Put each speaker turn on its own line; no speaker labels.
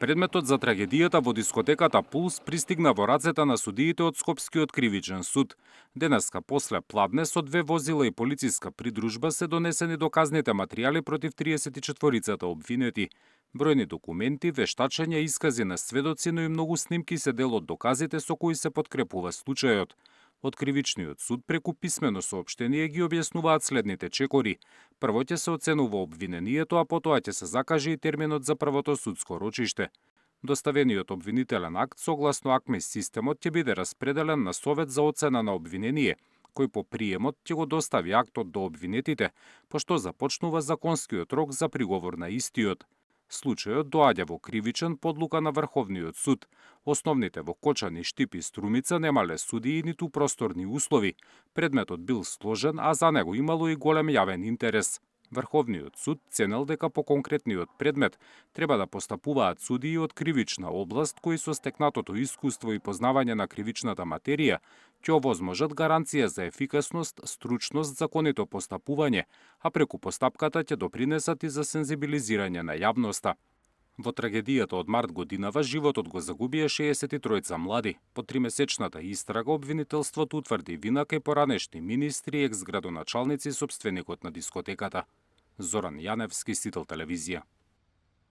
Предметот за трагедијата во дискотеката Пулс пристигна во рацете на судиите од Скопскиот кривичен суд. Денеска после пладне со 2 возила и полициска придружба се донесени доказните материјали против 34-цата обвинети. Бројни документи, вештачења, искази на сведоци, но и многу снимки се дел од доказите со кои се подкрепува случајот. Од кривичниот суд преку писмено соопштение ги објаснуваат следните чекори. Прво ќе се оценува обвинението, а потоа ќе се закаже и терминот за првото судско рочиште. Доставениот обвинителен акт согласно АКМИС системот ќе биде распределен на Совет за оцена на обвинение, кој по приемот ќе го достави актот до обвинетите, пошто започнува законскиот рок за приговор на истиот. Случајот доаѓа во кривичен по одлука на Врховниот суд. Основните во Кочани, Штип и Струмица немале судии ниту просторни услови. Предметот бил сложен, а за него имало и голем јавен интерес. Врховниот суд ценел дека по конкретниот предмет треба да постапуваат судии од кривична област кои со стекнатото искуство и познавање на кривичната материја ќе овозможат гаранција за ефикасност, стручност, законито постапување, а преку постапката ќе допринесат и за сензибилизирање на јавноста. Во трагедијата од март годинава животот го загубија 63 млади. По 3-месечната истрага обвинителството утврди вина кај поранешни министри и екс-градоначалници и сопственикот на дискотеката. Зоран Јаневски, Сител телевизија.